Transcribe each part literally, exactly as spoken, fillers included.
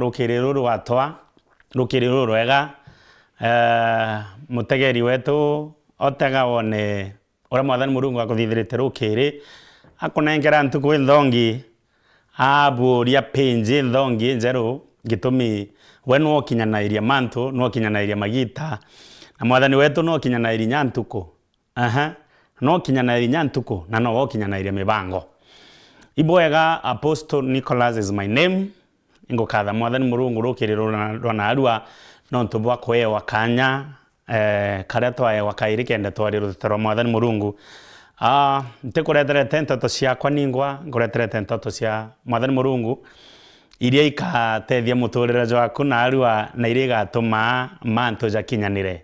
rukiri ruru rwatwa, rukiri ruru rwega. Eh, mutegeri wetu, otega wone uria Mwathani Murungu akuthithirite rukiri, akunenkera ntuku inthongi, abuuria pinji inthongi injeru, gitumi we nwe ukinyanairia mantu, nwe ukinyanairia magita, na Mwathani wetu nwe ukinyanairia nya ntuku. Aha. No kinyanairia nya ntuku, na no kinyanairia mibango. Ibwega, Apostle Nicholas is my name. Ingukatha Mwathani Murungu rukiri rwa na-, rwa naarua, nontu bwa kuewa kanya, eh, karia twaewa kairi kenda twaria ruteto rwa Mwathani Murungu. Ah, ntikureterete ntoto ciakwa ningwa, nkureterete ntoto cia Mwathani Murungu, iria ikatethia muturire jwaku naarua, na iria igatuma mantu jakinyanire.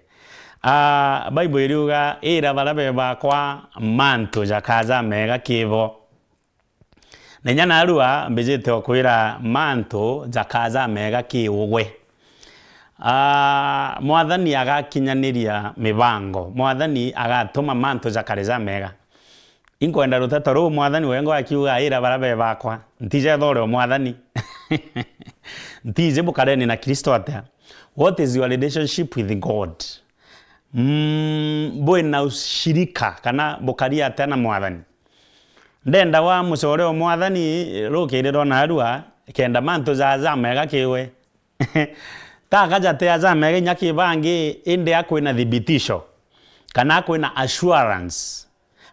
Ah, Bible iriuga, "Ira baria be bakwa mantu jakaja mega kibo." Na inya naarua mbijite o kwira mantu jakaja mega ki ugwe. Ah, Mwathani agakinyaniria mibango. Mwathani agatuma mantu jakare ja mega. Inkwenda ruteto ruu Mwathani wengwa akiuga, "Ira baria be bakwa." Ntije thore o Mwathani. Ntije bukareni na Kristo atia? What is your relationship with God? Mm, bwina ushirika kana bukari atia na Mwathani? Ndenda wa mucore o Mwathani rukiri rwa naarua, kenda mantu jaja mega kiwe. Taka jate aja mega inya ki bangi, indi akwina thibitisho, kana akwina assurance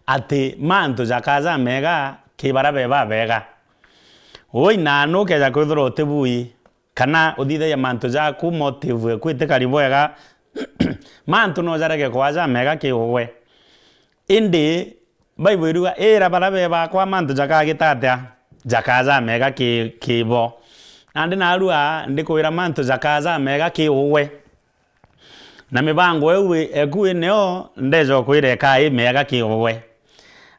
ati mantu jakaja mega ki baria be babega. Ui na nukeja kwithirwa utibui, kana uthithagia mantu jaku motive eku itikari bwega, mantu no jarege kwaja mega ki ugwe. Indi Bible iruga, "Ira baria be bakwa mantu jakagita atia? Jakaja mega ki, ki bo." Nandi naarua ndikwira mantu jakaja mega ki ugwe. Na mibango iu wi-, eku wi nio ndeja ukwira ikaa i miega ki ugwe.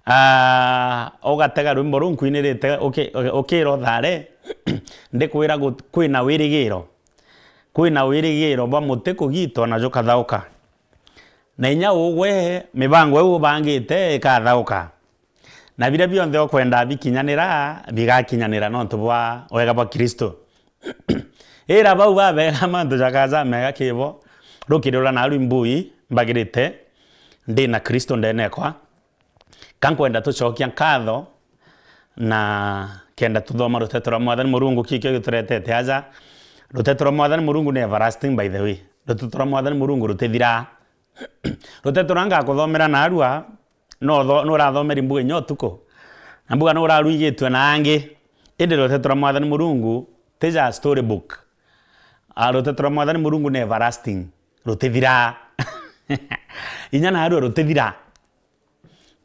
Ah, ugatega rwimbo ruu nkwinirite uki-, ukira uthare, ndikwira gu-, kwina wirigiro. Kwina wirigiro bwa muti kugitwa na jukathauka. Na inya ugwe mibango iu ubangite ikathauka. Na biria bionthe ukwenda bikinyanira, bigakinyanira nontu bwa wega bwa Kristo. Ira bau babega mantu jakaja mega ki bo, rukiri ruria naarua imbui mbagirite, ndi na Kristo ndene ekwa. Ka nkwenda tucokia nkatho na kenda tuthoma ruteto rwa Mwathani Murungu, kikio gituretete aja. Ruteto rwa Mwathani Murungu ni everlasting, by the way. Ruteto rwa Mwathani Murungu rutithiraa. Ruteto ruria ngakuthomera naarua, no tho-, nurathomeri mbuga inya utuku, na mbuga nuraruigitue na angi, indi ruteto rwa Mwathani Murungu ti ja story book. Ah, ruteto rwa Mwathani Murungu ni everlasting, rutithiraa. Inya naarua rutithiraa.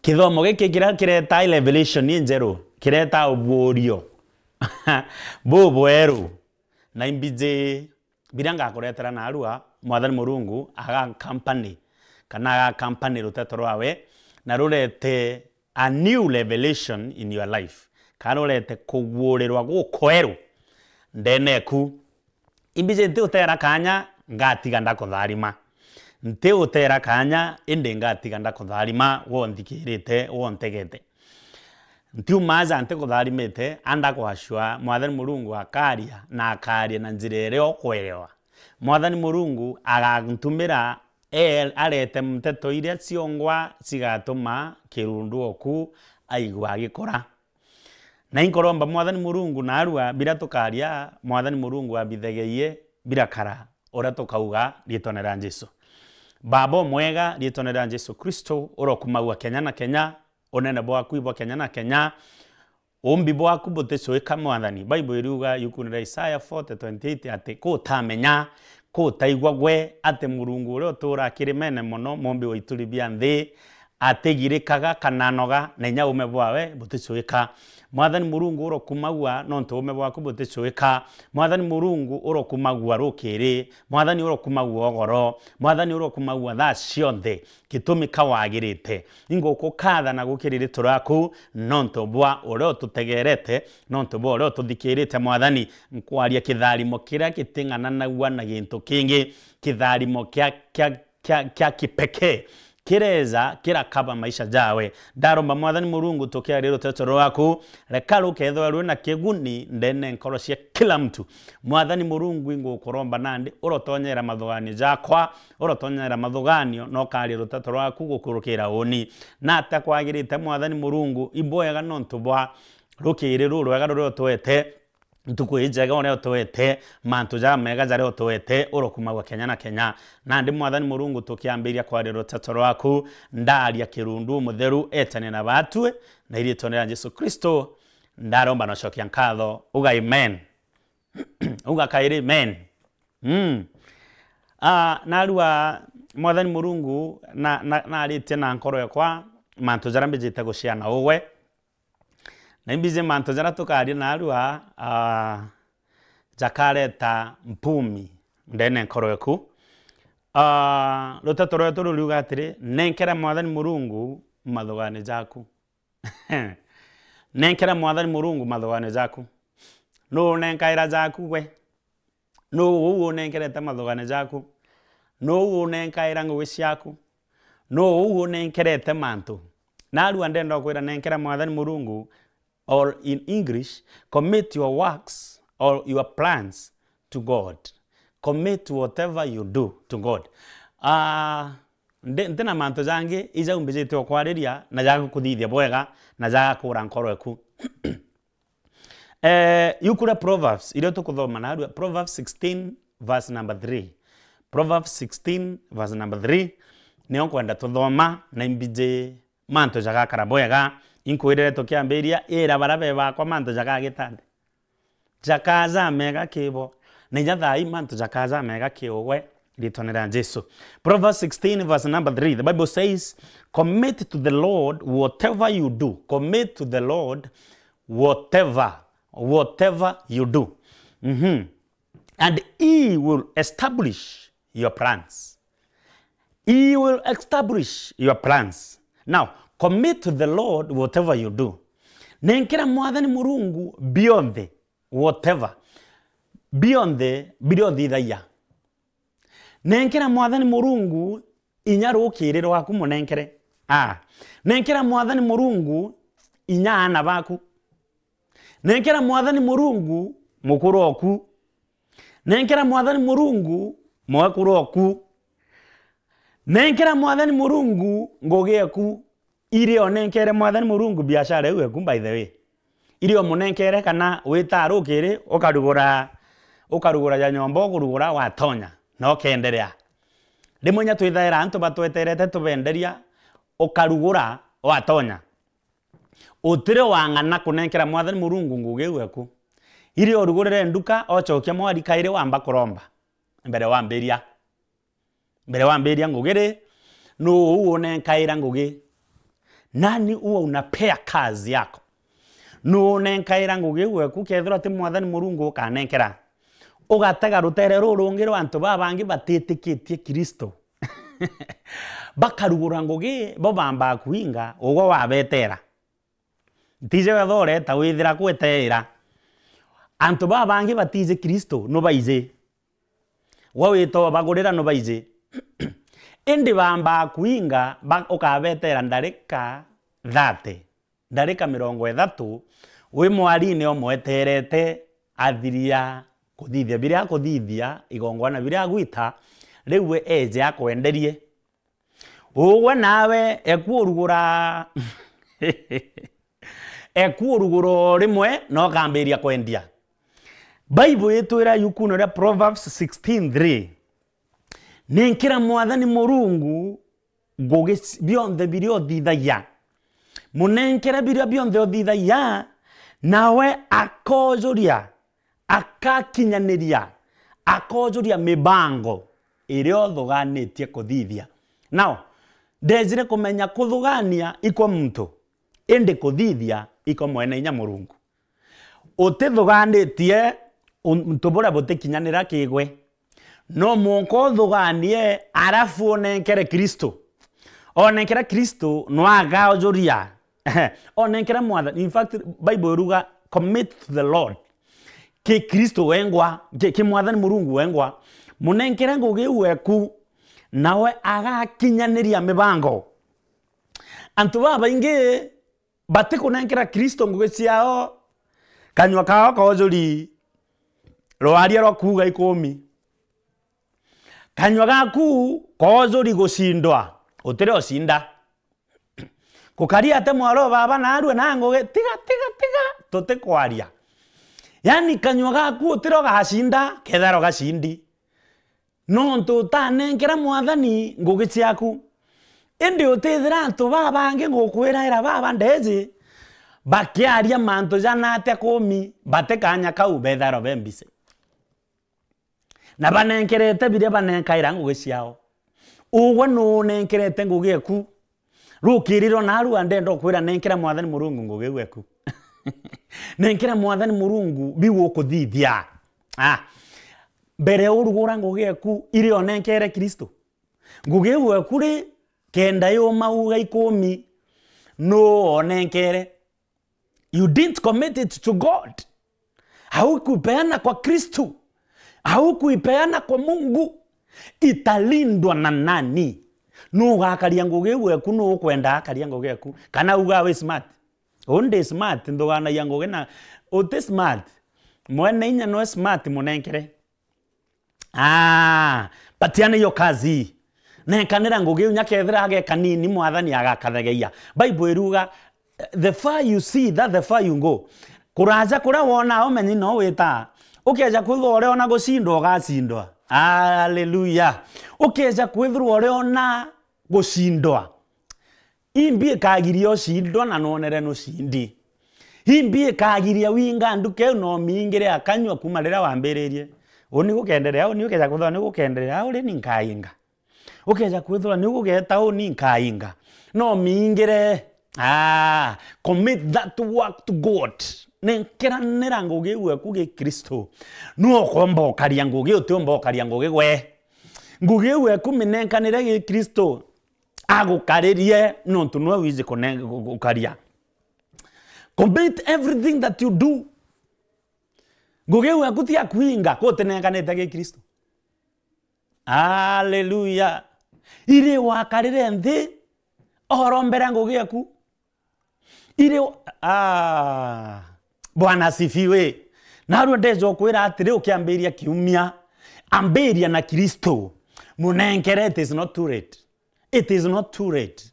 Kithomo giki kiria kireta revelation injeru, kireta ubuurio bubweru, na imbiji biria ngakuretera naarua, Mwathani Murungu agakampani, kana agakampani ruteto rwawe, na rurete a new revelation in your life, kana rurete kuguurirwa gukweru ndene eku. Imbiji nti utera kanya, ngatiga ndakutharima. Nti utera kanya, indi ngatiga ndakutharima, wonthikirite, wontegete. Ntiuma aja ntikutharimite, anda kwashua, Mwathani Murungu akaria, na akaria na njira iria ukwerewa. Mwathani Murungu agantumira, e-, arete nteto iria ciongwa cigatuma kirundu oku aigua agikora. Na inkuromba Mwathani Murungu naarua biria tukaria, Mwathani Murungu abithegeiye birakara uria tukauga riitwene ria Jesu. Baba umwega, riitwene ria Jesu Kristo, urokumagua kenya na kenya, unene bwaku ibwa kenya na kenya, umbi bwaku buticuika, Mwathani. Bible iriuga yukuune ria Isaya forty twenty-eight ati, kutamenya, kutaigua gwe, ati Murungu uria utuura kirimene mono, mumbi wa ituri bia nthi, atigirikaga kana anoga, na inya uume bwawe buticuika. Mwathani Murungu urokumagua nontu uume bwaku buticuika. Mwathani Murungu urokumagua rukiri. Mwathani urokumagua ugoro. Mwathani urokumagua thaa cionthe. Gitumi ka wagirite. Ingukukatha na gukiri ritu riaku nontu bwa uria ututegerete, nontu bwa uria ututhikirite, Mwathani. Nkwaria kitharimo kiria giting'ananagua na gintu kingi, kitharimo kia, kia, kia, kia kipekee, kireeja kirakaba maisha jawe. Ndaromba Mwathani Murungu tukiaria ruteto rwaku, reka rukethirwa rwina kiguni ndene nkoro cia kila mtu. Mwathani Murungu, ingukuromba nandi urotonyera mathuganio jakwa, urotonyera mathuganio na ukaria ruteto rwaku gukurukira uni. Na atia kwagirite, Mwathani Murungu, ibwega nontu bwa rukiri rurwega ruria utwete, ntuku ii njega uria utwete, mantu jamega jaria utwete, urokumagwa kenya na kenya. Nandi Mwathani Murungu, tukiambiria kwaria ruteto rwaku, ndaria kirundu umutheru etane na batue, na iritwa ria Jesu Kristo ndaromba na ucokia nkatho. Uga amen. Uga kairi amen. Mm. Ah, narua Mwathani Murungu na, na, naritie na nkoro yakwa mantu jaria mbijite guciana ugwe. Na imbiji mantu jaria tukaria narua, ah, jakareta mpumi ndene nkoro eku. Ah, ruteto rwetu ruriuga atiri, nenkera Mwathani Murungu mathugani jaku. Nenkera Mwathani Murungu mathugani jaku. Nuu unenkaira jaku gwe? Nuu uu unenkerete mathugani jaku? Nuu uu unenkaira ngugi ciaku? Nuu uu unenkerete mantu? Narua ndenda kwira, nenkera Mwathani Murungu, or in English, commit your works or your plans to God. Commit whatever you do to God. Ah, ndi-, ntina mantu jangi ijau mbijite ukwariria na jaga kuthithia bwega na jaga kura nkoro eku. Eh, ibuku ria Proverbs, iria tukuthoma narua, Proverbs sixteen verse number three. Proverbs sixteen verse number three, nio nkwenda tuthoma na imbiji mantu jagakara bwega. Inkwirire tukiambiria, ira baria be bakwa mantu jagagita nthi. Jakaja mega kibo. Na inya thaa ii mantu jakaja mega kiugwe, ritwa ni ria Jesu. Proverbs sixteen verse number three, the Bible says, "Commit to the Lord whatever you do." Commit to the Lord whatever, whatever you do. Mhm. "And he will establish your plans." He will establish your plans. Now, commit to the Lord whatever you do. Nenkera Mwathani Murungu bionthe, whatever, bionthe biria uthithagia. Nenkera Mwathani Murungu inya rukiri rwaku munenkere. Ah, nenkera Mwathani Murungu inya aana baku. Nenkera Mwathani Murungu mukuru oku. Nenkera Mwathani Murungu mwekuru oku. Nenkera Mwathani Murungu ngugi eku. Irio nenkere Mwathani Murungu biashara iu eku, by the way. Irio munenkere kana wita rukiri ukarugura, ukarugura ja nyomba ukurugura watonya na ukenderea. Rimwe nya twithaira antu batweterete tubenderia, ukarugura watonya. Utiri wang'ana kunenkera Mwathani Murungu ngugi iu eku. Irio urugurire nduka, ochokia mwari kairi wamba kuromba mbere wambiria. Mbere wambiria ngugi ri, nuu uu unenkaira ngugi? Nani huwa unapea kazi yako? Nuu unenkaira ngugi iu eku kethirwa ti Mwathani Murungu ukanenkera? Ugatega rutere ruu rungi rwa antu babangi batitikitie Kristo. Bakarugura ngugi, bo bambaa kuinga, ugwe wabetera. Ntiji wetha ureta withira kweteera. Antu babangi batiji Kristo, nubaiji. Gwe wita ubagurira, nubaiji. Indi bambaa kuinga, ba-, ukabetera ndarika thirty, ndarika mirongo ithatu, wi mwarine umweterete athiria kuthithia biria akuthithia, igongwana biria agwita, riu we eje akwenderie. Ugwe nawe eku urugura, eku urugura o rimwe na ukambiria kwendia. Bible itwira yukuno ria Proverbs sixteen three, "Nenkera Mwathani Murungu ngugi bionthe biria uthithagia. Munenkere biria bionthe uthithagia, nawe akojuria, akakinyaniria, akojuria mibango iria uthuganitie kuthithia." Now, ndejire kumenya kuthugania ikwa muntu, indi kuthithia ikwa mwene inya Murungu. Utithuganitie untu buria butikinyanira kigwe. No mwanka uthuganie, arafu unenkere Kristo. Onenkera Kristo, nwagaujuria. Onenkera Mwathani. In fact, Bible iruga, "Commit to the Lord." Ki Kristo wengwa, ki, ki Mwathani Murungu wengwa. Munenkere ngugi iu eku, nawe agakinyaniria mibango. Antu babaingi batikunenkera Kristo ngugi ciao, kanyua kao koojuri rwaria rwa kuuga ikumi. Kanyua gaku koojuri gucindwa, utiri ucinda. Gukaria ate mwaro baba naarua na ngugi, tiga, tiga, tiga, tutikwaria. Yani kanyua gaku utiro gacinda, kethira gacindi. Nontu utanenkera Mwathani ngugi ciaku. Indi utithira antu babangi ngukwiraira baba ndeeji, bakiaria mantu jana atia kumi, bati kanya kau bethirwa be mbise. Na banenkerete biria banenkaira ngugi ciao. Ugwe nuu unenkerete ngugi eku? Rukiri rwa naarua ndenda ukwira, nenkera Mwathani Murungu ngugi iu eku. Nenkera Mwathani Murungu biu ukuthithia. Ah. Mbere urugura ngugi eku, iria onenkere Kristo. Ngugi iu eku ri, kenda yuma uga ikumi, nuu onenkere? You didn't commit it to God. Haukuipeana kwa Kristu. Haukuipeana kwa Mungu. Italindwa na nani? Nuu ugakaria ngugi iu eku? Nuu ukwenda akaria ngugi eku? Kana uga wi smart? Uu ndi smart, nthuganagia ngugi na uti smart. Mwene inya nwe smart munenkere. Ah, patiana hiyo kazi. Nenkanira ngugi iu, nyakethira ageka nini, Mwathani agakathegeia. Bible iruga, "The far you see, that the far you go." Kuraja kuria wona, umenye no wita. Ukeja kwithirwa uria ona gucindwa, ugacindwa. Haleluya. Ukeja kwithirwa uria ona gucindwa, imbi ikagiria ucindwa na nonere nucindi. Imbi ikagiria winga nduka iu na umiingire akanyua kuma riria wambiririe. Uu ni gukenderea, uu ni ukeja kwithirwa ni gukenderea, uu ri ni nkainga. Ukeja kwithirwa ni gugeta uu ni nkainga. No miingire. Ah, commit that work to God. Nenkeranira ngugi iu eku gi Kristo. Nu ukomba ukaria ngugi, utiumba ukaria ngugi gwe. Ngugi iu eku minenkanire gi Kristo. Agukaririe nontu nwe wiji kune-, gu-, gukaria. Commit everything that you do. Ngugi iu eku ti ya kuinga, kutinenkanite gi Kristo. Haleluya. Iri wakarire nthi, orombera ngugi eku. Iri, ah, Bwana asifiwe. Narua ndeja ukwira atiri, ukiambiria kiumia, ambiria na Kristo. Munenkere, it is not too late. It is not too late.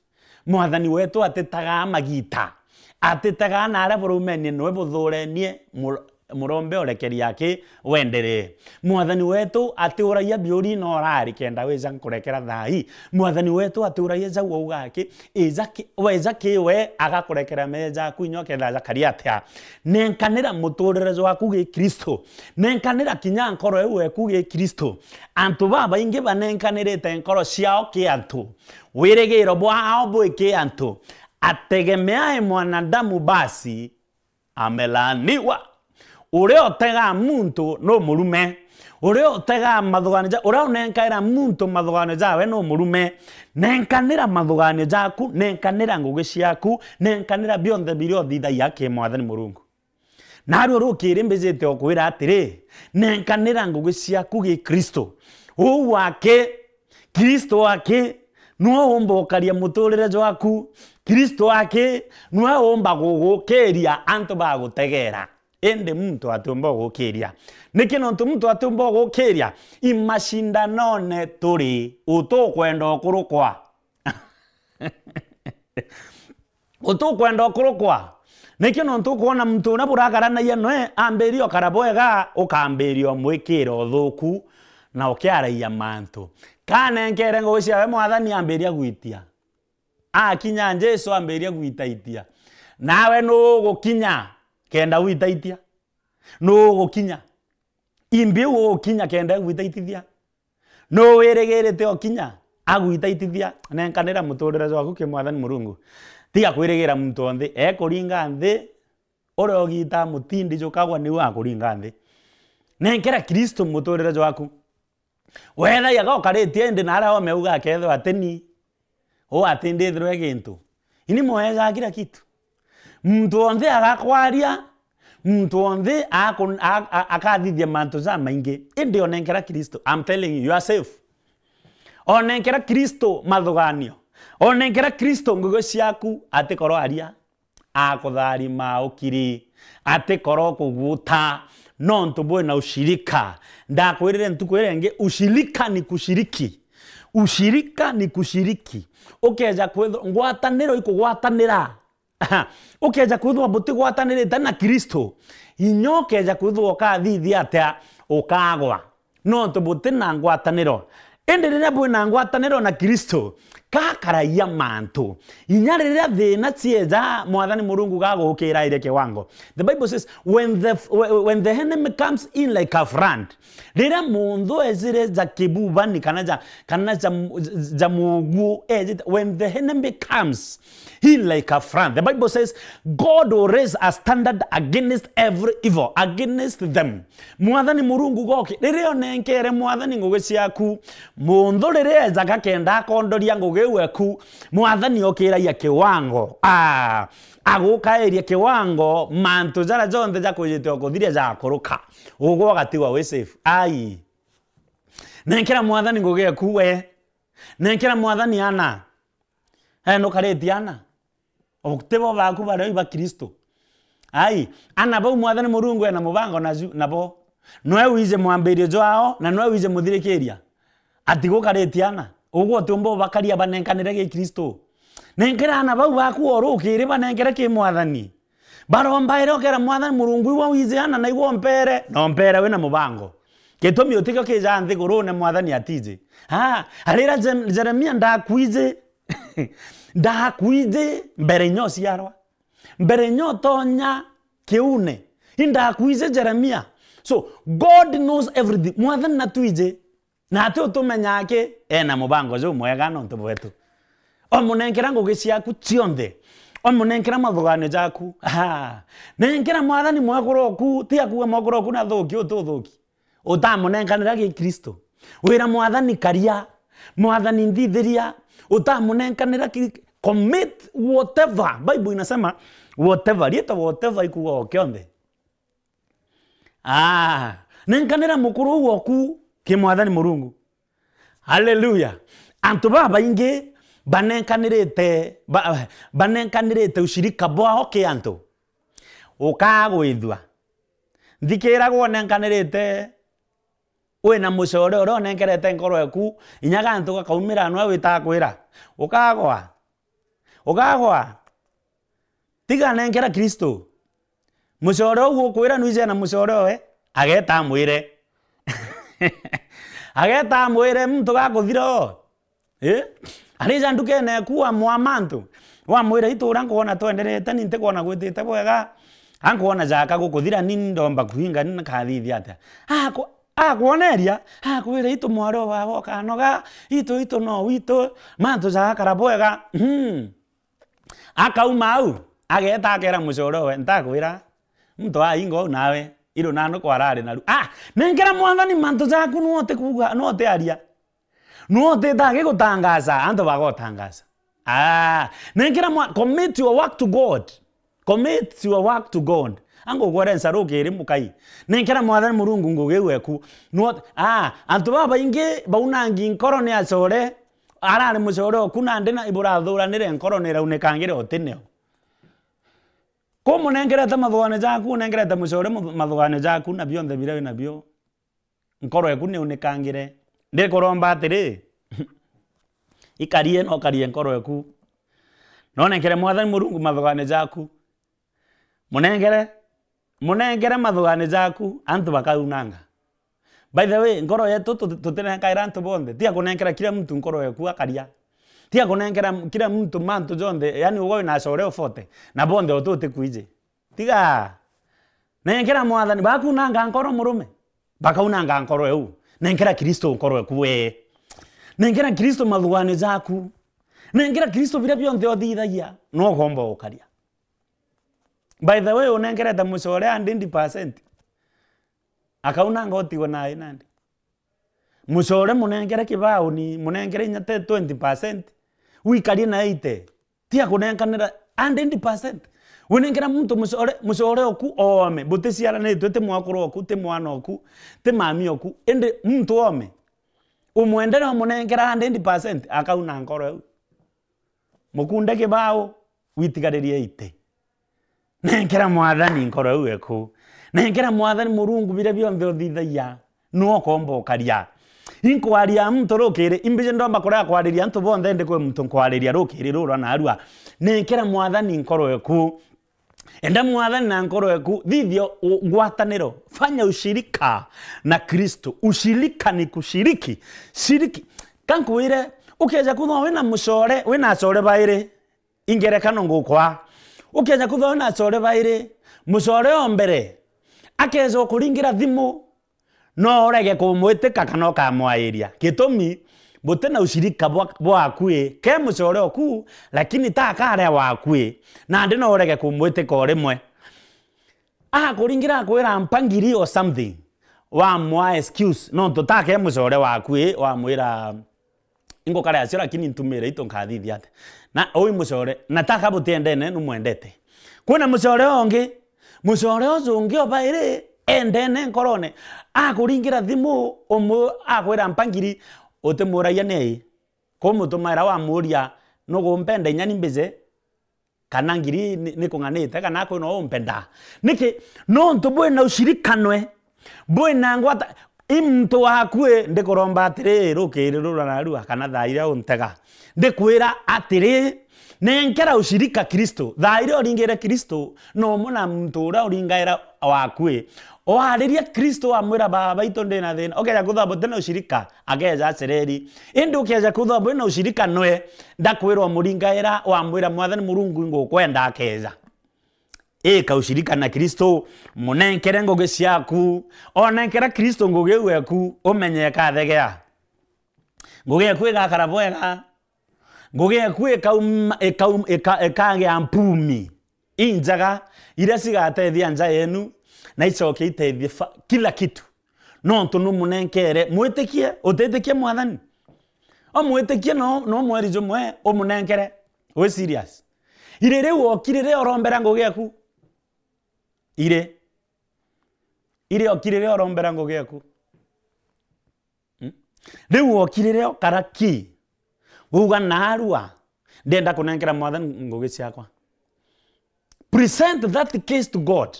Mwathani wetu atitagaa magita. Atitagaa na aria burumenie nwe buthurenie, mur-, murombe urekeria aki wenderee. Mwathani wetu atiuragia biuri na urari kenda wija nkurekera thai. Mwathani wetu atiuragia jau auga aki, ija ki-, weja ki we agakurekera meja jaku inya uketha jakaria atia. Nenkanira muturire jwaku gi Kristo. Nenkanira kinya nkoro iu eku gi Kristo. Antu babaingi banenkanirite nkoro ciao ki antu. Wirigiro bwao bwi ki antu. Ategemeae mwanadamu basi amelaaniwa. Uria utegaa muntu nu murume. Uria utegaa mathugano ja, uria unenkaira muntu mathugano jawe nu murume. Nenkanira mathugano jaku, nenkanira ngugi ciaku, nenkanira bionthe biria uthithagia ki Mwathani Murungu. Narua rukiri mbijite o kwira atiri, nenkanira ngugi ciaku gi Kristo. Uu aki, Kristo aki, nwe umba ukaria muturire jwaku. Kristo aki, nwe umba gugukiria antu bagutegera. Indi muntu atiumba ugukiria. Niki? Nontu muntu atiumba ugukiria, i macindanone turi, utukwenda ukurukwa. Utukwenda ukurukwa. Nikio nontu ukwona muntu uria burakaranagia noe ambiria ukara bwega, ukambiria umwikira uthuku na ukiaragia mantu. Kanenkere ngugi ciawe Mwathani ambiria gwitia. Akinya Jesu ambiria gwitaitia. Nawe nu ugukinya kenda gwitaitia? Nu ugukinya? Imbi ugukinya kenda gwitaitithia? Nu wirigirite ukinya agwitaitithia? Nenkanira muturire jwaku ki Mwathani Murungu. Tiga kwirigira muntu o nthi. Ekuringa nthi, uria ugiita mutindi jukagwa niu akuringa nthi. Nenkera Kristo muturire jwaku. Wethagia ga ukaritie indi na aria omeuga akethirwa atini. Uu atindithirwe gintu. Ini mweja kila kitu. Muntu wonthe agakwaria, muntu wonthe aku-, a-, a-, akathithia mantu jamaingi. Indi onenkera Kristo. I'm telling you, you are safe. Onenkera Kristo mathuganio. Onenkera Kristo ngugi ciaku, atikorwo aria. Akutharima ukiri. Atikorwo kuguta. Nontu bwina ushirika. Ndakwirire ntuku iria ingi, ushirika ni kushiriki. Ushirika ni kushiriki. Ukeja kwithirwa ngwataniro ikugwatanira. Ukeja kwithirwa butigwatanirite na Kristo, inya ukeja kwithirwa ukathithia atia? Ukagwa, nontu buti na ngwataniro. Indi riria bwina ngwataniro na Kristo, gakaragia mantu. Inya riria thina cieja, Mwathani Murungu gagukira iria kiwango. The Bible says, when the, when the enemy comes in like a flood, riria muntu ejire ja kibubani kana ja, kana ja, ja muguo ejite, when the enemy comes, he like a flood. The Bible says, God will raise a standard against every evil, against them. Mwathani Murungu goki, riria onenkere Mwathani ngugi ciaku, muntu riria ejaga kenda akondoria ngugi iu eku, Mwathani okiragia kiwango. Ah, agukairia kiwango, mantu jaria jonthe jakwijite okuthiria jakuruka. Ugwe ugatigwa wi safe. Ai. Nenkera Mwathani ngugi eku we. Nenkera Mwathani ana. Eh, nukaritie ana. O tibo baku baria iba Kristo. Ai, ana bau Mwathani Murungu ena mubango naju-, nabo. Noe wije mwambirio jwao, na noe wije muthirikiria. Ati gukaritie ana. Ugwe utiumba ubakaria banenkanire gi Kristo. Nenkera ana bau baku orukiri banenkere ki Mwathani. Barombaire ukera Mwathani Murungu, igwe wije ana na igwe ompere, na ompere wina mubango. Gitumi utikio kija nthigurune Mwathani atiji. Ah, arira Jem-, Jeremia ndakwiji. Ndakwiji mbere inya uciarwa. Mbere inya utonya kiune. Indakwiji Jeremia. So, God knows everything. Mwathani natwiji. Na ati utumenyaa ki? Ena mubango jumwega nontu bwetu. Omunenkera ngugi ciaku cionthe. Omunenkera mathuganio jaku. Ah. Nenkera Mwathani mwekuru oku, ti akuga mwekuru oku nathuki, uti uthuki. Utamunenkanira gi Kristo. Wira Mwathani karia, Mwathani nthithiria, utamunenkanira ki-, commit whatever. Bible inasema whatever, rietwa whatever ikuga o kionthe. Ah, nenkanira mukuru uu oku ki Mwathani Murungu. Haleluya. Antu babaingi banenkanirite, ba-, banenkanirite ushirika bwao ki antu. Ukagwithua. Nthikira gwe unenkanirite, wina mucore uria unenkerete nkoro eku, inya gantu gakaumira noe witaga kwira. Ukagwa. Ukagwa. Tiga nenkera Kristo. Mucore uu ukwira nwije na mucore owe, ageta amwire. Ageta amwire, muntu gakuthira o. Eh? Arija ndukene eku wamwa mantu. Wamwira, "Itura nkwona twenderete, ni ntikwona gwitite bwega. Ankwona jaka gukuthira, ni ndomba kuhinga, ni nkathithia atia?" Aku-, akwoneria, akwira, "Itu mwari o baba ukanoga, itu, itu no witu, mantu jagakara bwega." Hmm. Akauma au, ageta akera mucore owe, "Ntakwira, muntu ainga uu nawe, iru nanu kwarari naru." Ah, nenkera Mwathani mantu jaku, nwote kuuga, nwote aria. Nwote itagi gutangaza, antu bagotangaza. Ah, nenkera mwa-, commit your work to God. Commit your work to God. Angu gwere nsaru kiri mukai. Nenkera Mwathani Murungu ngugi iu eku. Nwote, ah, antu babaingi baunangi nkoro ni acore, Arari mucore oku nandi na iburathuranire nkoro niraunekangire utineo. Kumunengerete mathuganio jaku, unengerete mucore mu-, mathuganio jaku na bionthe biria winabio. Nkoro eku niunekangire. Ndikuromba atiri, ikarie na ukarie nkoro eku. Nonenkere Mwathani Murungu mathuganio jaku. Munengere, munengere mathuganio jaku, antu bakaunanga. By the way, nkoro yetu tu-, tutinenkaira antu bonthe. Tiga kunenkera kila mtu nkoro yeku akaria. Tiga kunenkera kila mtu mantu jonthe, yani ugwe wina acore o forty, na bonthe o tu utikwiji. Tiga. Nenkera Mwathani, bakunanga nkoro murume. Bakaunanga nkoro eu. Nenkera Kristo nkoro eku we. Nenkera Kristo mathuganio jaku. Nenkera Kristo biria bionthe uthithagia, no ugomba ukaria. By the way, unengerete mucore hundred percent. Akaunanga utigwe nae nandi. Mucore munengere kibauni, munengere inya te twenty percent. Wikarie na eighty. Tiga kunenkanira hundred percent. Winengera muntu mucore, mucore oku oome. Buticiaranitwe, ti mwakuru oku, ti mwana oku, ti mami oku. Indi muntu oome. Umwendere umunenkera hundred percent, akauna nkoro iu. Mukunde kibao, witigaririe eighty. Nenkera Mwathani nkoro iu eku. Nenkera Mwathani Murungu biria bionthe uthithagia. Nuu ukomba ukaria. Inkwaria muntu rukiri, imbiji ndomba kuria kwariria antu bonthe, ndi kwi muntu nkwariria rukiri rura narua. Nenkera Mwathani nkoro eku. Enda Mwathani na nkoro eku, thithia u-, ngwataniro, fanya ushirika na Kristo. Ushirika ni kushiriki. Shiriki. Kankwire, ukeja kuthwa wina mucore, wina acore bairi, ingerekano ngukwa. Ukeja kuthwa wina acore bairi, mucore o mbere, akeja ukuringira thimu, no urege kumwitika kana ukamwairia. Gitumi, buti na ushirika bwa, bwa akui, ke mucore oku, lakini ta kare wa akui, nandi no urege kumwitika o rimwe. Akuringira akwira mpa ngiri or something, wamwa excuse, nontu ta ke mucore waku, wamwira, ingukare acio, lakini ntumire itu nkathithia ate? Na ui mucore, na ta ka butiendene, numwendete. Kwina mucore ungi, mucore uju ungi o bairi, endene nkorone, akuringira thimu, umwe akwira mpa ngiri, utimuragia ni ai? Kumutumaira wamuria, nugumpenda inya ni mbije? Kana ngiri ni, ni kung'anite, kana kwina umpenda? Niki? Nontu bwina ushirikanwe, bwina ngwata, i muntu waku i, ndikuromba atiri, rukiri rura narua, kana thaa iria untega. Ndikwira atiri, nenkera ushirika Kristo. Thaa iria uringire Kristo, no umwe na muntu uria uringaira waku i. Wariria Kristo, wamwira, "Baba baitu, ndi na thina." Ukeja kwithwa buti na ushirika, akeja acereri. Indi ukeja kwithwa bwi na ushirika nwe, ndakwirwa muringaira, wamwira, "Mwathani Murungu, ingukwenda," akeja. Ika ushirika na Kristo, munenkere ngugi ciaku. Onenkera Kristo ngugi iu eku, umenye ikathegea. Ngugi eku igakara bwega. Ngugi eku ikauma, ikaum-, ika-, ikagia mpumi injaga, iria cigatethia nja yenu, na icoke itethie fa-, kila kitu. Nontu numunenkere, mwitikie, utitikie Mwathani? O mwitikie no, no mweri jumwe umunenkere. Wi serious? Iri riu okirire urombera ngugi eku? Iri. Iri okirire urombera ngugi eku? Hmm? Riu okirire ukara ki? Uga, "Narua, ndenda kunenkera Mwathani ngugi ciakwa." Present that case to God.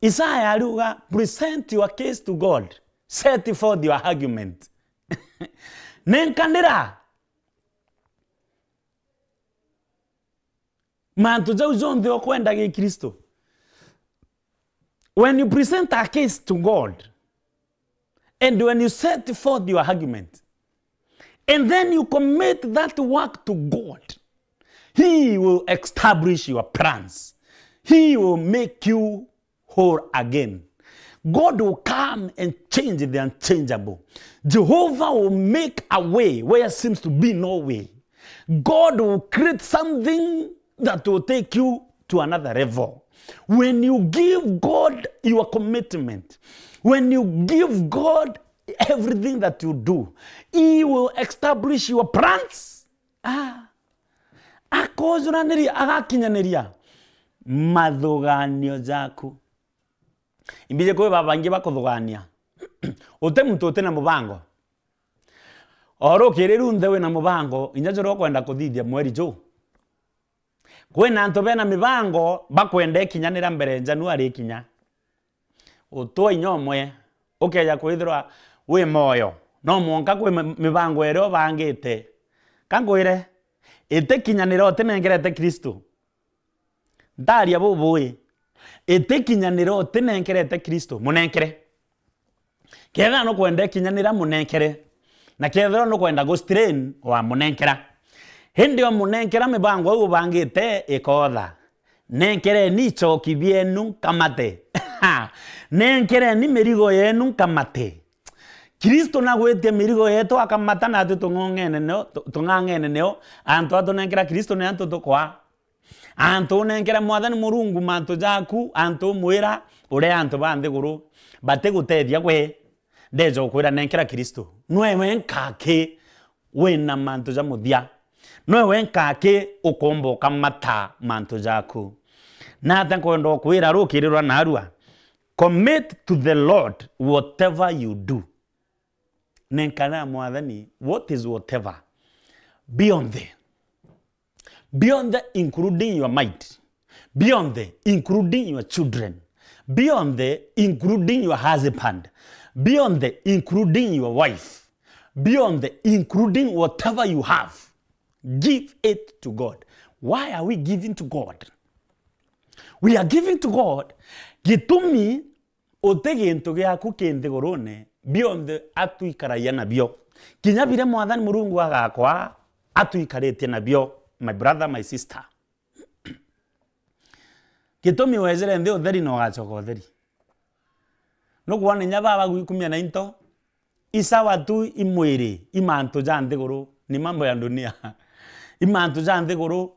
Isaya ariuga, "Present your case to God. Set forth your argument." Nenkanira mantu jau jonthe ukwenda Gikristo. When you present a case to God, and when you set forth your argument, and then you commit that work to God, He will establish your plans. He will make you whole again. God will come and change the unchangeable. Jehovah will make a way where seems to be no way. God will create something that will take you to another level. When you give God your commitment, when you give God everything that you do, He will establish your plans. Ah. Akojuraniria, agakinyaniria mathuganio jaku. Imbiji kwi babaingi bakuthugania. Uti muntu uti na mubango. O rukiri runthe wina mubango, inya juria ukwenda kuthithia mweri ju. Kwina antu bena mibango, bakwenda ikinyanira mbere Januari ikinya. Utwa inya umwe, ukeja kwithirwa wi moyo. No mwanka kwi mi-, mibango iria ubangite. Ka nkwire, itikinyanira utinengerete Kristo. Ntaaria bubui, itikinyanira utinenkerete Kristo, munenkere. Kethira nukwenda ikinyanira, munenkere. Na kethira nukwenda gu strain, wamunenkera. Indi omunenkera mibango iu ubangite ikootha. Nenkereni ichoki bienu nkamate. Nenkereni mirigo yenu nkamate. Kristo nagwitie mirigo yetu akamata, natwi tung'ong'ene nio, tu-, tung'ang'ene nio. Antu atunenkera Kristo ni antu tukwa. Antu unenkera Mwathani Murungu mantu jaku, antu umwira, uria antu ba nthiguru batigutethia gwe, ndeja ukwira, nenkera Kristo. Nwe wenka aki wina mantu ja muthia. Nwe wenka aki ukomba ukamata mantu jaku. Nate nkwenda ukwira rukiri rwa narua, commit to the Lord whatever you do. Nenkana Mwathani, what is whatever? Beyond the, beyond the, including your mind. Beyond the, including your children. Beyond the, including your husband. Beyond the, including your wife. Beyond the, including whatever you have. Give it to God. Why are we giving to God? We are giving to God. Gitumi uti gintu giaku ki nthigurune, bionthe atwikaragia nabio. Kinya biria Mwathani Murungu agakwa, atwikaritie nabio, my brother, my sister. Gitumi wejire nthi utheri na ugacoka utheri. Nukwona inya baba gwikumia na into, i sawa tu i mwiri, i mantu ja nthiguru, ni mambo ya dunia. I mantu ja nthiguru.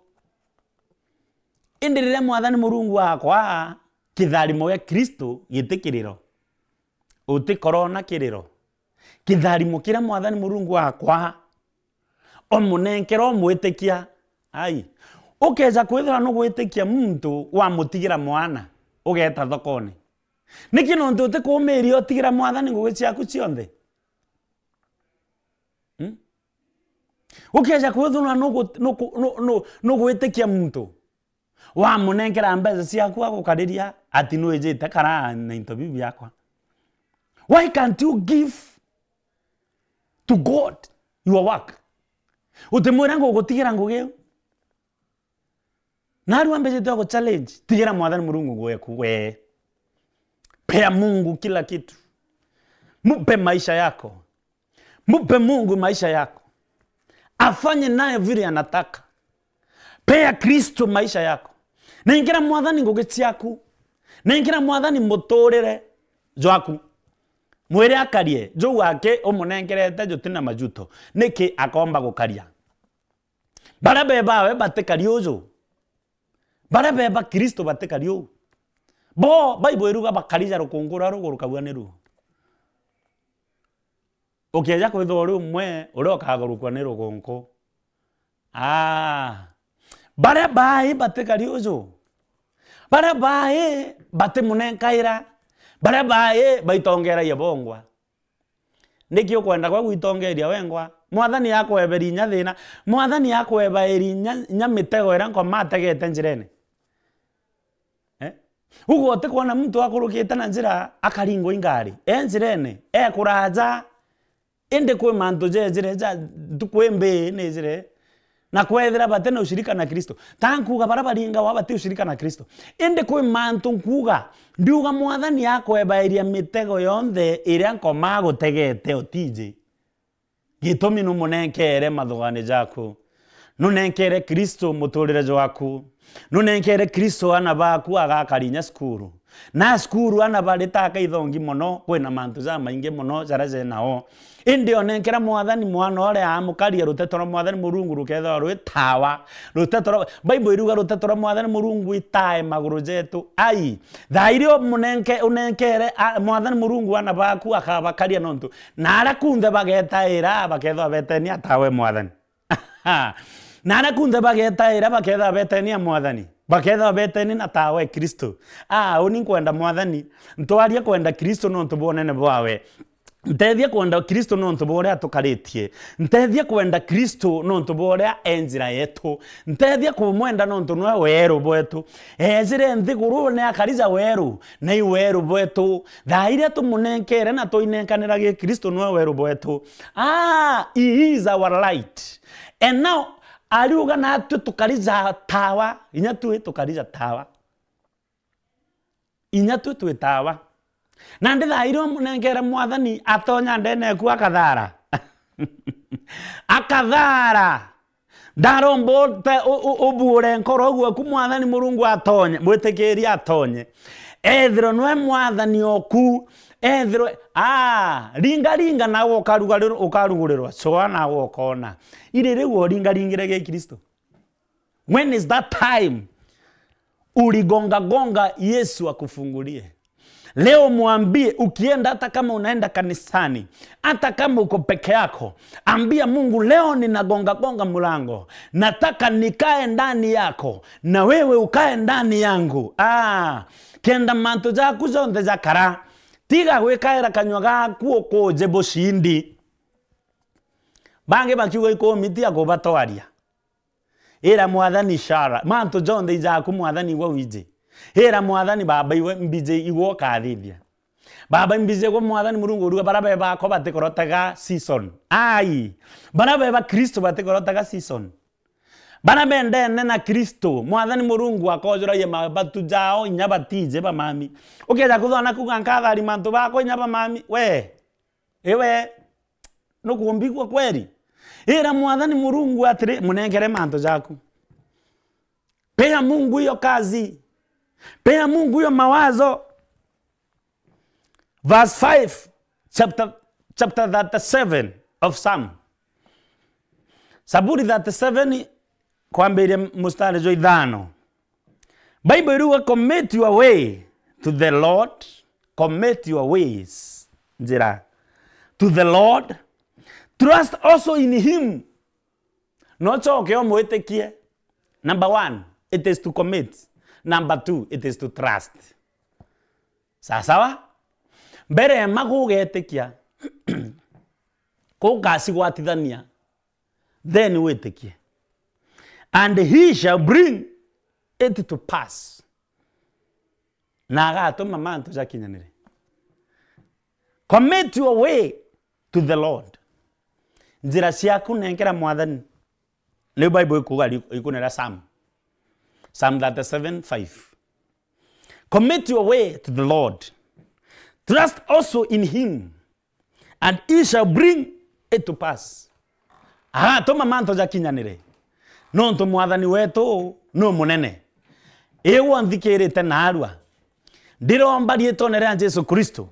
Indi riria Mwathani Murungu akwa, kitharimo gia Kristo giti kiriro. Uti korona kiriro. Kitharimo kiria Mwathani Murungu akwa, omunenkera omwitikia. Ai. Ukeja kwithirwa nugwitikia muntu wamutigira mwana, ugeta thokone. Niki? Nontu utikuumiria utigira Mwathani ngugi ciaku cionthe? Hmm? Ukeja kwithirwa nugu-, nuku-, nu-, nu-, nugwitikia muntu, wamunenkera mbeca ciaku agukariria ati nwijite karaa na into biu biakwa. Why can't you give to God your work? Utimwira ngugutigira ngugi iu. Narua mbijite guchallenge, tigira Mwathani Murungu ngugi eku we. Pea Mungu kila kitu. Mupe maisha yako. Mupe Mungu maisha yako. Afanye nayo vile anataka. Pea Kristo maisha yako. Nengera Mwathani ngugi ciaku. Nengera Mwathani muturire jwaku. Mwire akarie, juu ake umunengerete jutina majuto. Niki akomba gukaria? Baria be bawe batikari uju. Baria be ba Kristo batikari uu. Bo, Bible iruga bakari ja rukunku ruria rugurukagua ni ruo. Ukieja kwithirwa uri umwe uria ukagurukua ni rukunku. Aa. Baria bai batikari uju. Baria bai batimunenkaira. Baria bai baitongeragia bongwa. Niki ukwenda gwe gwitongeria wengwa? Mwathani akweberi inya thina. Mwathani akwebairi inya, inya mitego iria Nkoma ategete njirene. Eh? Uguo utikwona muntu akurukite na njira akaringwa ingari. E njirene, e kuraja. Indi kwi mantu jejire ja ntuku imbi nijire. Na kwethira bati na ushirika na Kristo. Ta nkuuga baria baringawa bati ushirika na Kristo. Indi kwi mantu nkuuga, ndiuga Mwathani akwebairia mitego yonthe iria Nkoma agutegete utiji. Gitumi numunenkere mathugani jaku. Nunenkere Kristo muturire jwaku. Nunenkere Kristo ana baku agakari inya cukuru. Na cukuru ana bari ta akaithongi mono, kwina mantu jamaingi mono jaria jenao. Indi onenkera Mwathani mwana uria amukaria ruteto rwa Mwathani Murungu rukethirwa rwi tawa. Ruteto rwa, Bible iruga ruteto rwa Mwathani Murungu itae maguru jetu. Ai, thaa iria umunenke-, unenkere, a, Mwathani Murungu ana baku akabakaria nontu. Na aria kunthe bagetaira, bakethirwa betenia tawe Mwathani. Na aria kunthe bagetaira bakethirwa betenia Mwathani, bakethirwa betenia na tawe Kristo. Ah, uni nkwenda Mwathani, ntwaria kwenda Kristo nontu bwa unene bwawe. Ntethia kwenda Kristo nontu bwa uria atukaritie. Ntethia kwenda Kristo nontu bwa uria e njira yetu. Ntethia kumwenda nontu nwe weru bwetu. Ejire nthigurune akari ja weru, na i weru bwetu. Thaa iria tumunenkere na tuinenkanira gi Kristo nwe weru bwetu. Ah, he is our light. And now, ariuga natwe tukari ja tawa, inya twi tukari ja tawa. Inya twi twi tawa. Nandi thaa iria umunenkere Mwathani atonya ndene eku akathara. Akathara. Ndaromba ute-, u-, u-, ubuure nkoro gwaku Mwathani Murungu atonye, mwitikirie atonye. Ethirwe nwe Mwathani oku, ethirwe, aa, ringa ringa nawe ukarugarirwa-, ukarugurirwa, coa nawe ukona. Iri riu oringaringire gi Kristo. When is that time? Uligonga gonga Yesu akufungulie. Leo mwambie, ukienda, hata kama unaenda kanisani, hata kama uko peke yako, ambia Mungu, "Leo ninagonga gonga mlango. Nataka nikae ndani yako, na wewe ukae ndani yangu." Ah, kenda mantu jaku jonthe jakara. Tiga gwikaira kanyua gaku ukuje bushindi. Bangi bakiuga ikumi ti ya kubatwaria. Ira Mwathani, ishara, mantu jonthe ijaku Mwathani igwe wiji. Ira Mwathani, Baba, iwe mbiji igwe ukathithia. Baba, mbiji igwe Mwathani Murungu uruga bara be bakwa batikorotega season. Ai, bara be ba Kristo batikorotega season. Bara bendene na Kristo, Mwathani Murungu akojuragia mabatu jao inya batije bamami. Ukeja kuthona kuga, "Nkathari mantu bakwa inya bamami." We, iwe, nukumbigua kweri? Ira Mwathani Murungu atiri, "Munengere mantu jaku." Pea Mungu hiyo kazi. Pea Mungu hiyo mawazo. Verse five, chapter, chapter thirty-seven of Psalm. Zaburi thirty-seven, kwambiria mustari jwa ithano. Bible iruga, "Commit your way to the Lord, commit your ways," njira, "to the Lord, trust also in him." Nochoke umwitikie. Number one, it is to commit. Number two, it is to trust. Sawa sawa? Mbere ma gugetikia, kugacigwatithania, then witikie. "And he shall bring it to pass." Na agatuma mantu jakinyanire. Commit your way to the Lord. Njira ciaku nenkera Mwathani. Niu Bible ikuga ri-, ikunera Psalm. Psalm thirty-seven five. "Commit your way to the Lord. Trust also in him, and he shall bring it to pass." Agatuma mantu jakinyanire. Nontu Mwathani wetu nu munene. Iwe nthikirite naarua, ndiromba riitwone ria Jesu Kristo,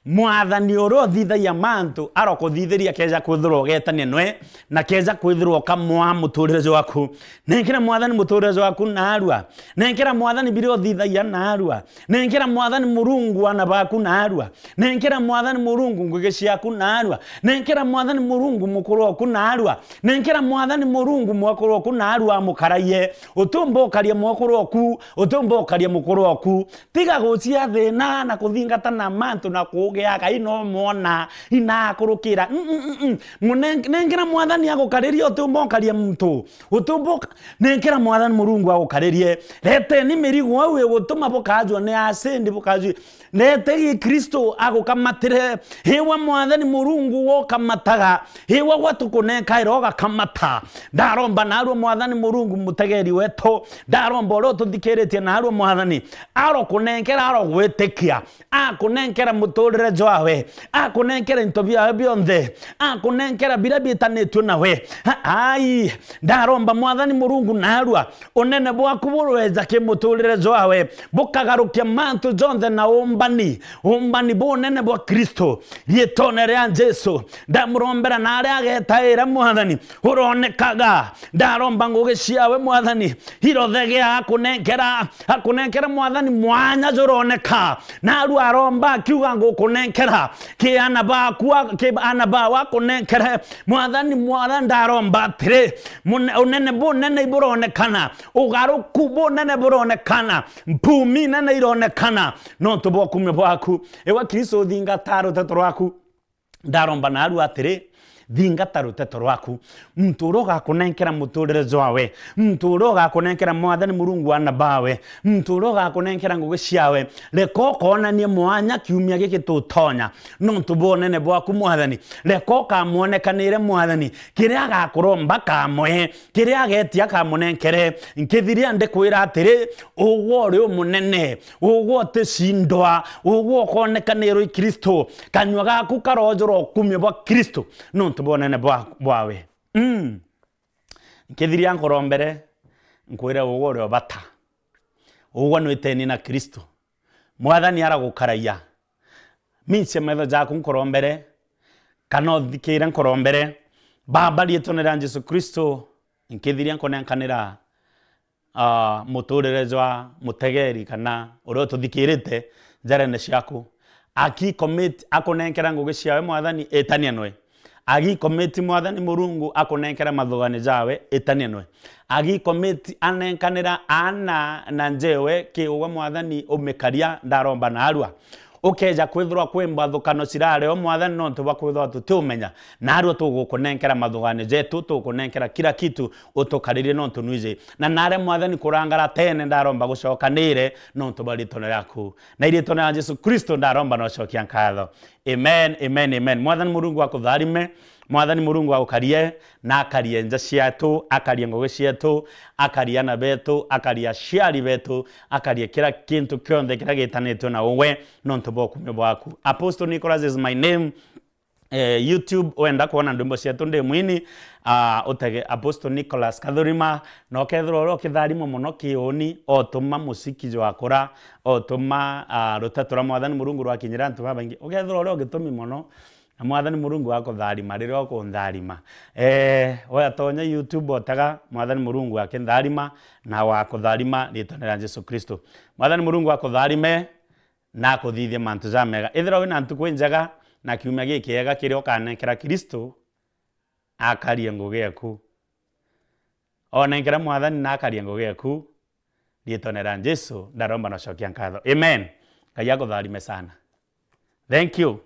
Mwathani uria uthithagia mantu arokuthithiria keja kwithirwa ugetania nwe, na keja kwithirwa ukamwaa muturire jwaku. Nenkera Mwathani muturire jwaku naarua. Nenkera Mwathani biria uthithagia naarua. Nenkera Mwathani Murungu ana baku naarua. Nenkera Mwathani Murungu ngugi ciaku naarua. Nenkera Mwathani Murungu mukuru oku naarua. Nenkera Mwathani Murungu mwekuru oku naarua amukaraie. Utiumba ukaria mwekuru oku, utiumba ukaria mukuru oku. Tiga gucia thina na kuthingata na mantu na kuugia Ngai no mwona inakurukira. Mm, mm, mm, mm. Munen-, nenkera Mwathani agukaririe, utiumba ukaria muntu. Utiumba uka-, nenkera Mwathani Murungu agukaririe. Reteni mirigo au igutuma bukajua ni asindi, bukajua. Rete Gikristo agukamatire. Iwe Mwathani Murungu wokamataga. Iwe gwe tukunenkaira ugakamata. Ndaromba naarua Mwathani Murungu mutegeri wetu. Ndaromba uria ututhikiritie naarua Mwathani, arokunenkera, arogwitikia, akunenkera muturire jwawe, akunenkera into biawe bionthe, akunenkera biria bitanitue nawe. A-, ai, ndaromba Mwathani Murungu naarua, unene bwaku burweja ki muturire jwawe, bukagarukia mantu jonthe na umbani, umbani bunene bwa Kristo, riitone ria Jesu. Ndamurombera na aria agetaira Mwathani, uronekaga. Ndaromba ngugi ciawe Mwathani, irothegea akunenkera, akunenkera Mwathani mwanya juroneka. Naarua aromba akiuga ngukunenkera ki ana baku, ki ana bawe akunenkere. Mwathani, Mwathani ndaromba atiri, mune-, unene bunene iburonekana, ugaruku bunene buronekana, mpumi nene ironekana, nontu bwa ukumio bwaku. Iwe Kristo, thingata ruteto rwaku. Ndaromba naarua atiri, thingata ruteto rwaku. Muntu uria ugakunenkera muturire jwawe, muntu uria ugakunenkera Mwathani Murungu ana bawe, muntu uria ugakunenkera ngugi ciawe, reka ukoonanie mwanya kiumia giki tutonya, nontu bwa unene bwaku Mwathani. Reka ukamwonekanire Mwathani, kiria agakuromba kamwe, kiria agetia akamunenkere. Nkithiria ndikwira atiri, ugwe uri umunene, ugwe uticindwa, ugwe ukonekanirwa i Kristo, kanyua gaku karojurwa ukumio bwa Kristo nontu bwa unene bwa, bwawe. Mm. Nkithiria nkurombere, nkwire ugwe uri o bata. Ugwe nwiteni na Kristo. Mwathani aragukaraia. Mincie metho jaku nkurombere, kana uthikire nkurombere. Baba, riitwone ria Jesu Kristo, nkithiria nkunenkanira, ah, muturire jwa mutegeri kana uria ututhikirite njarene ciaku. Aki commit akunenkera ngugi ciawe Mwathani, itania nwe. Agi commit Mwathani Murungu akunenkera mathugani jawe, itania nwe. Agi commit anenkanira aana na njewe kiuga Mwathani umikaria ndaromba naarua. Ukeja kwithirwa kwi mbathukano cirari o Mwathani, nontu bwa kwithirwa tutiumenya, narua tugukunenkera mathuganio jetu, tugukunenkera kila kitu, utukaririe nontu nwiji. Na naria Mwathani kurangara tene, ndaromba gucokanire nontu bwa ritone riaku. Na iritone ria Jesu Kristo ndaromba na ucokia nkatho. Amen, amen, amen. Mwathani Murungu akutharime. Mwathani Murungu aukarie, na akarie nja cietu, akarie ngugi cietu, akarie ana betu, akarie aciari betu, akarie kila kintu kionthe kiria gitanitwe na uwe, nontu bwa ukumio bwaku. Apostle Nicholas is my name. Eh, YouTube, wenda kwona ndwimbo cietu ndi mwini, ah, utege Apostle Nicholas Kathurima, na ukethirwa uria ukitharimwa mono kiuni, otuma musiki jwakura, otuma, ah, ruteto rwa Mwathani Murungu rwakinyira antu babaingi, ukethirwa uria ugitumi mono, na Mwathani Murungu akutharima riria ukuntharima. Eh, watonya YouTube, otega Mwathani Murungu akintharima, na wakutharima ritone ria Jesu Kristo. Mwathani Murungu akutharime, na akuthithie mantu jamega. Ithirwa wina ntuku injega na kiumia gikiega kiria ukanenkera Kristo, akarie ngugi eku. Onenkera Mwathani na akarie ngugi eku. Ritone ria Jesu, ndaromba na ucokia nkatho. Amen. Ngai akutharime sana. Thank you.